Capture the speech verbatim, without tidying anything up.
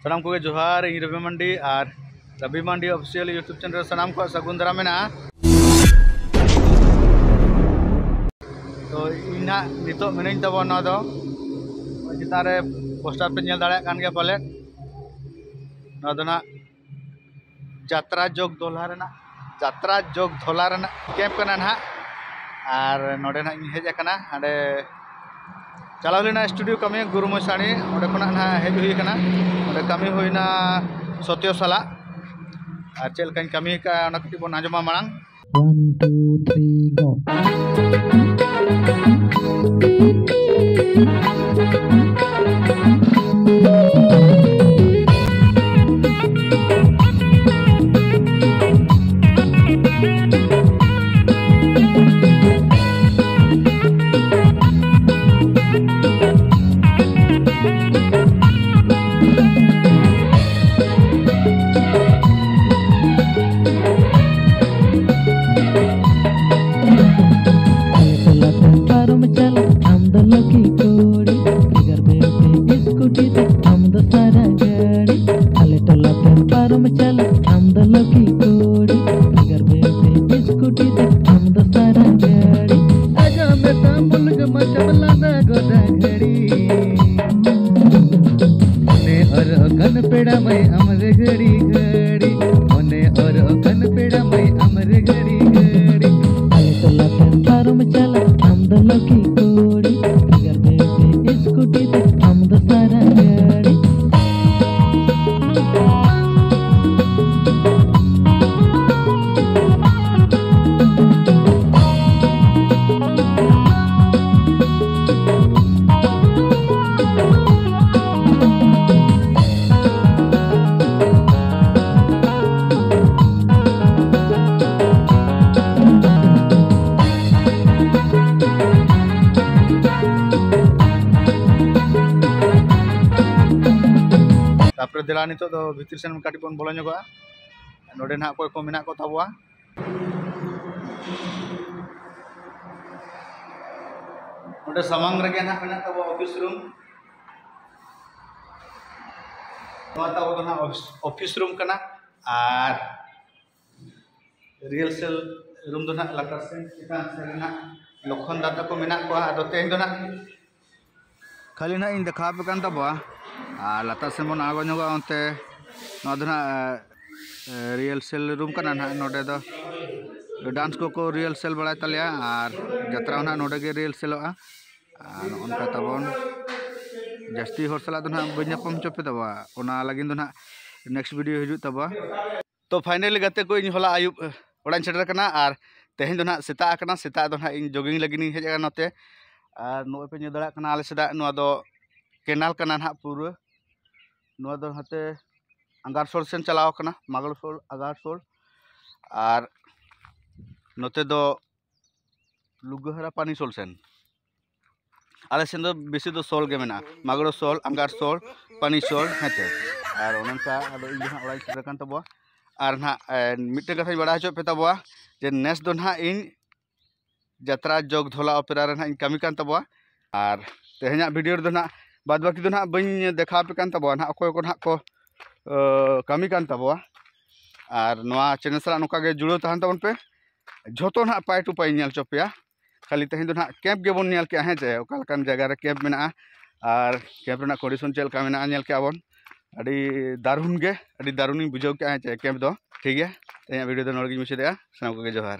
ᱥᱟᱱᱟᱢ ᱠᱚᱜᱮ ᱡᱚᱦᱟᱨ, ᱤᱧ ᱨᱚᱵᱤ ᱢᱟᱱᱰᱤ ᱟᱨ ᱨᱚᱵᱤ ᱢᱟᱱᱰᱤ Official YouTube channel ᱨᱮ ᱥᱟᱱᱟᱢ ᱠᱚᱣᱟᱜ ᱥᱟᱹᱜᱩᱱ ᱫᱟᱨᱟᱢ ᱢᱮᱱᱟᱜᱼᱟ᱾ ᱛᱚ ᱤᱧ ᱱᱟᱜ ᱱᱤᱛᱚᱜ ᱢᱮᱱᱟᱹᱧ ᱛᱟᱵᱚᱱ ᱱᱚᱣᱟ ᱫᱚ ᱪᱮᱛᱟᱱ ᱨᱮ ᱯᱳᱥᱴᱟᱨ ᱯᱮ ᱧᱮᱞ ᱫᱟᱲᱮᱭᱟᱜ ᱠᱟᱱ ᱜᱮᱭᱟ ᱯᱟᱞᱮᱫ, ᱱᱚᱣᱟ ᱫᱚ ᱱᱟᱜ ᱡᱟᱛᱨᱟ ᱡᱳᱜᱽ ᱫᱷᱚᱞᱟ ᱨᱮᱱᱟᱜ, ᱡᱟᱛᱨᱟ ᱡᱳᱜᱽ ᱫᱷᱚᱞᱟ ᱨᱮᱱᱟᱜ ᱠᱮᱢᱯ ᱠᱟᱱᱟ ᱱᱟᱦᱟᱜ᱾ ᱟᱨ ᱱᱚᱰᱮ ᱱᱟᱦᱟᱜ ᱤᱧ ᱦᱮᱡ ᱟᱠᱟᱱᱟ, ᱦᱟᱸᱰᱮ ᱪᱟᱞᱟᱣ ᱞᱮᱱᱟ ᱥᱴᱩᱰᱤᱭᱳ ᱠᱟᱹᱢᱤ ᱜᱩᱨᱩ ᱢᱚᱥᱟᱬᱤ, ᱚᱸᱰᱮ ᱠᱷᱚᱱᱟᱜ ᱱᱟᱦᱟᱜ ᱦᱮᱡ ᱦᱩᱭ ᱟᱠᱟᱱᱟ᱾ ᱚᱸᱰᱮ ᱠᱟᱹᱢᱤ ᱦᱩᱭᱱᱟ ᱥᱚᱛᱭᱚ ᱥᱟᱞᱟᱜ, ᱟᱨ ᱪᱮᱫ ᱞᱮᱠᱟᱧ ᱠᱟᱹᱢᱤ ᱟᱠᱟᱫᱼᱟ ᱚᱱᱟ ᱠᱟᱹᱴᱤᱡ ᱵᱚᱱ ᱟᱸᱡᱚᱢᱟ ᱢᱟᱲᱟᱝ᱾ One, two, three, go. ᱟᱞᱮ ᱴᱚᱞᱟ ᱛᱮ ᱯᱟᱨᱚᱢ ᱪᱟᱞᱟᱜ ᱟᱢ ᱫᱚ ᱞᱩᱠᱠᱷᱤ ᱠᱩᱲᱤ, ᱵᱷᱮᱜᱟᱨ ᱵᱮᱣᱛᱤ ᱥᱠᱩᱴᱤ ᱛᱮ ᱟᱢ ᱫᱚ ᱥᱟᱨᱟ ᱜᱟᱹᱲᱤ᱾ ᱟᱞᱮ ᱴᱚᱞᱟ ᱛᱮ ᱯᱟᱨᱚᱢ ᱪᱟᱞᱟᱜ ᱟᱢ ᱫᱚ ᱞᱩᱠᱠᱷᱤ ᱠᱩᱲᱤ, ᱵᱷᱮᱜᱟᱨ ᱵᱮᱣᱛᱤ ᱥᱠᱩᱴᱤ ᱛᱮ ᱟᱢ ᱫᱚ ᱥᱟᱨᱟ ᱜᱟᱹᱲᱤ᱾ ᱟᱡᱚᱢ ᱢᱮ ᱛᱟᱢ ᱵᱩᱞᱜ ᱢᱟ ᱪᱟᱵᱞᱟ ᱫᱟ ᱜᱚᱫᱟ ᱜᱷᱟᱹᱲᱤ᱾ ᱢᱚᱱᱮ ᱚᱨ ᱚᱠᱟᱱ ᱯᱮᱲᱟ ᱢᱟᱹᱭ ᱟᱢ ᱨᱮ ᱜᱷᱟᱹᱲᱤ ᱜᱷᱟᱹᱲᱤ᱾ ᱢᱚᱱᱮ ᱚᱨ ᱚᱠᱟᱱ ᱯᱮᱲᱟ ᱢᱟᱹᱭ ᱟᱢ ᱨᱮ ᱜᱷᱟᱹᱲᱤ ᱜᱷᱟᱹᱲᱤ᱾ ᱟᱞᱮ ᱴᱚᱞᱟ ᱛᱮᱢ ᱯᱟᱨᱚᱢ ᱪᱟᱞᱟᱜ ᱟᱢ ᱫᱚ ᱞᱩᱠᱠᱷᱤ ᱠᱩᱲᱤ᱾ ᱵᱷᱮᱜᱟᱨ ᱵᱷᱮᱜᱟᱨ ᱥᱠᱩᱴᱤ ᱛᱮ ᱟᱢ ᱫᱚ ᱥᱟᱨᱟ ᱜᱷᱟᱹᱲᱤ᱾ ᱛᱟᱯᱚᱨᱮ ᱫᱮᱞᱟ ᱱᱤᱛᱚᱜ ᱫᱚ ᱵᱷᱤᱛᱤᱨ ᱥᱮᱱ ᱠᱟᱹᱴᱤᱡ ᱵᱚᱱ ᱵᱚᱞᱚ ᱧᱚᱜᱚᱜᱼᱟ᱾ ᱱᱚᱰᱮ ᱱᱟᱦᱟᱜ ᱚᱠᱚᱭ ᱠᱚ ᱢᱮᱱᱟᱜ ᱠᱚ ᱛᱟᱵᱚᱣᱟ᱾ ᱱᱚᱰᱮ ᱥᱟᱢᱟᱝ ᱨᱮᱜᱮ ᱱᱟᱦᱟᱜ ᱢᱮᱱᱟᱜ ᱛᱟᱵᱚᱣᱟ ᱚᱯᱷᱤᱥ ᱨᱩᱢ᱾ ᱱᱚᱣᱟ ᱛᱟᱵᱚ ᱫᱚ ᱱᱟᱦᱟᱜ ᱚᱯᱷᱤᱥ ᱨᱩᱢ ᱠᱟᱱᱟ᱾ ᱟᱨ ᱨᱤᱦᱟᱨᱥᱮᱞ ᱨᱩᱢ ᱫᱚ ᱱᱟᱦᱟᱜ ᱞᱟᱛᱟᱨ ᱥᱮᱱ, ᱪᱮᱛᱟᱱ ᱥᱮᱱ ᱨᱮ ᱱᱟᱦᱟᱜ ᱞᱚᱠᱷᱚᱱ ᱫᱟ ᱛᱟᱠᱚ ᱢᱮᱱᱟᱜ ᱠᱚᱣᱟ᱾ ᱟᱫᱚ ᱛᱮᱦᱮᱧ ᱫᱚ ᱱᱟᱦᱟᱜ ᱠᱷᱟᱹᱞᱤ ᱱᱟᱦᱟᱜ ᱤᱧ ᱫᱮᱠᱷᱟᱣ ᱟᱯᱮ ᱠᱟᱱ ᱛᱟᱵᱚᱣᱟ᱾ ᱟᱨ ᱞᱟᱛᱟᱨ ᱥᱮᱱ ᱵᱚᱱ ᱟᱬᱜᱚ ᱧᱚᱜᱚᱜᱼᱟ᱾ ᱚᱱᱛᱮ ᱱᱚᱣᱟ ᱫᱚ ᱱᱟᱦᱟᱜ ᱨᱤᱦᱟᱨᱥᱮᱞ ᱨᱩᱢ ᱠᱟᱱᱟ ᱱᱟᱦᱟᱜ᱾ ᱱᱚᱰᱮ ᱫᱚ ᱰᱟᱱᱥ ᱠᱚᱠᱚ ᱨᱤᱦᱟᱨᱥᱮᱞ ᱵᱟᱲᱟᱭ ᱛᱟᱞᱮᱭᱟ, ᱟᱨ ᱡᱟᱛᱨᱟ ᱦᱚᱸ ᱱᱟᱦᱟᱜ ᱱᱚᱰᱮ ᱜᱮ ᱨᱤᱦᱟᱨᱥᱮᱞᱚᱜᱼᱟ᱾ ᱟᱨ ᱱᱚᱜᱼᱚ ᱱᱚᱝᱠᱟ ᱛᱟᱵᱚᱱ ᱡᱟᱹᱥᱛᱤ ᱦᱚᱲ ᱥᱟᱞᱟᱜ ᱫᱚ ᱱᱟᱦᱟᱜ ᱵᱟᱹᱧ ᱧᱟᱯᱟᱢ ᱦᱚᱪᱚ ᱯᱮ ᱛᱟᱵᱚᱣᱟ, ᱚᱱᱟ ᱞᱟᱹᱜᱤᱫ ᱫᱚ ᱱᱟᱦᱟᱜ ᱱᱮᱠᱥᱴ ᱵᱷᱤᱰᱤᱭᱳ ᱦᱤᱡᱩᱜ ᱛᱟᱵᱚᱣᱟ᱾ ᱛᱚ ᱯᱷᱟᱭᱱᱟᱞᱤ ᱜᱟᱛᱮ ᱠᱚ, ᱤᱧ ᱦᱚᱞᱟ ᱟᱹᱭᱩᱵ ᱚᱲᱟᱜ ᱤᱧ ᱥᱮᱴᱮᱨ ᱟᱠᱟᱱᱟ, ᱟᱨ ᱛᱮᱦᱮᱧ ᱫᱚ ᱱᱟᱦᱟᱜ ᱥᱮᱛᱟᱜ ᱟᱠᱟᱱᱟ᱾ ᱥᱮᱛᱟᱜ ᱫᱚ ᱱᱟᱦᱟᱜ ᱤᱧ ᱡᱳᱜᱤᱝ ᱞᱟᱹᱜᱤᱫ ᱤᱧ ᱦᱮᱡ ᱟᱠᱟᱱᱟ ᱱᱚᱛᱮ᱾ ᱟᱨ ᱱᱚᱜᱼᱚᱭ ᱯᱮ ᱧᱮᱞ ᱫᱟᱲᱮᱭᱟᱜ ᱠᱟᱱᱟ, ᱟᱞᱮ ᱥᱮᱫᱟᱜ ᱱᱚᱣᱟ ᱫᱚ ᱠᱮᱱᱟᱞ ᱠᱟᱱᱟ ᱱᱟᱦᱟᱜ ᱯᱩᱨᱟᱹ᱾ ᱱᱚᱣᱟ ᱫᱚ ᱦᱟᱱᱛᱮ ᱟᱜᱟᱨᱥᱳᱞ ᱥᱮᱱ ᱪᱟᱞᱟᱣ ᱟᱠᱟᱱᱟ, ᱢᱟᱜᱟᱨᱥᱳᱞ, ᱟᱜᱟᱨᱥᱳᱞ᱾ ᱟᱨ ᱱᱚᱛᱮ ᱫᱚ ᱞᱩᱜᱟᱹᱦᱟᱨᱟ ᱯᱟᱱᱤᱥᱳᱞ ᱥᱮᱱ᱾ ᱟᱞᱮ ᱥᱮᱱ ᱫᱚ ᱵᱮᱥᱤ ᱫᱚ ᱥᱳᱞ ᱜᱮ ᱢᱮᱱᱟᱜᱼᱟ, ᱢᱟᱜᱽᱲᱳ ᱥᱳᱞ, ᱟᱜᱟᱨᱥᱳᱞ, ᱯᱟᱱᱤᱥᱳᱞ, ᱦᱮᱸ ᱪᱮ᱾ ᱟᱨ ᱚᱱᱮ ᱚᱱᱠᱟ ᱟᱫᱚ ᱤᱧ ᱫᱚ ᱦᱟᱸᱜ ᱚᱲᱟᱜ ᱤᱧ ᱥᱮᱴᱮᱨ ᱠᱟᱱ ᱛᱟᱵᱚᱣᱟ᱾ ᱟᱨ ᱱᱟᱦᱟᱜ ᱮ, ᱢᱤᱫᱴᱮᱱ ᱠᱟᱛᱷᱟᱧ ᱵᱟᱲᱟᱭ ᱦᱚᱪᱚᱭᱮᱫ ᱯᱮ ᱛᱟᱵᱚᱣᱟ ᱡᱮ ᱱᱮᱥ ᱫᱚ ᱱᱟᱦᱟᱜ ᱤᱧ ᱡᱟᱛᱨᱟ ᱡᱚᱜᱽ ᱫᱷᱚᱞᱟ ᱚᱯᱮᱨᱟ ᱨᱮ ᱱᱟᱦᱟᱜ ᱤᱧ ᱠᱟᱹᱢᱤ ᱠᱟᱱ ᱛᱟᱵᱚᱣᱟ᱾ ᱟᱨ ᱛᱮᱦᱮᱧᱟᱜ ᱵᱷᱤᱰᱤᱭᱳ ᱨᱮᱫᱚ ᱱᱟᱦᱟᱜ ᱵᱟᱫ ᱵᱟᱹᱠᱤ ᱫᱚ ᱱᱟᱦᱟᱜ ᱵᱟᱹᱧ ᱫᱮᱠᱷᱟᱣ ᱟᱯᱮ ᱠᱟᱱ ᱛᱟᱵᱚᱣᱟ ᱱᱟᱦᱟᱜ, ᱚᱠᱚᱭ ᱠᱚ ᱱᱟᱦᱟᱜ ᱠᱚ ᱮ, ᱠᱟᱹᱢᱤ ᱠᱟᱱ ᱛᱟᱵᱚᱣᱟ᱾ ᱟᱨ ᱱᱚᱣᱟ ᱪᱮᱱᱮᱞ ᱥᱟᱞᱟᱜ ᱱᱚᱝᱠᱟ ᱜᱮ ᱡᱩᱲᱟᱹᱣ ᱛᱟᱦᱮᱱ ᱛᱟᱵᱚᱱ ᱯᱮ᱾ ᱡᱷᱚᱛᱚ ᱱᱟᱦᱟᱜ ᱯᱟᱭ ᱴᱩ ᱯᱟᱭ ᱧᱮᱞ ᱦᱚᱪᱚ ᱯᱮᱭᱟ᱾ ᱠᱷᱟᱹᱞᱤ ᱛᱮᱦᱮᱧ ᱫᱚ ᱱᱟᱦᱟᱜ ᱠᱮᱢᱯ ᱜᱮᱵᱚᱱ ᱧᱮᱞ ᱠᱮᱜᱼᱟ, ᱦᱮᱸ ᱪᱮ, ᱚᱠᱟ ᱞᱮᱠᱟᱱ ᱡᱟᱭᱜᱟ ᱨᱮ ᱠᱮᱢᱯ ᱢᱮᱱᱟᱜᱼᱟ ᱟᱨ ᱠᱮᱢᱯ ᱨᱮᱱᱟᱜ ᱠᱚᱱᱰᱤᱥᱚᱱ ᱪᱮᱫ ᱞᱮᱠᱟ ᱢᱮᱱᱟᱜᱼᱟ ᱧᱮᱞ ᱠᱮᱜᱼᱟ ᱵᱚᱱ᱾ ᱟᱹᱰᱤ ᱫᱟᱨᱩᱱ ᱜᱮ, ᱟᱹᱰᱤ ᱫᱟᱨᱩᱱᱤᱧ ᱵᱩᱡᱷᱟᱹᱣ ᱠᱮᱜᱼᱟ, ᱦᱮᱸ ᱪᱮ, ᱠᱮᱢᱯ ᱫᱚ᱾ ᱴᱷᱤᱠ ᱜᱮᱭᱟ, ᱛᱮᱦᱮᱧᱟᱜ ᱵᱷᱤᱰᱤᱭᱳ ᱫᱚ ᱱᱚᱰᱮ ᱜᱤᱧ ᱢᱩᱪᱟᱹᱫᱮᱜᱼᱟ᱾ ᱥᱟᱱᱟᱢ ᱠᱚᱜᱮ ᱡᱚᱦᱟᱨ᱾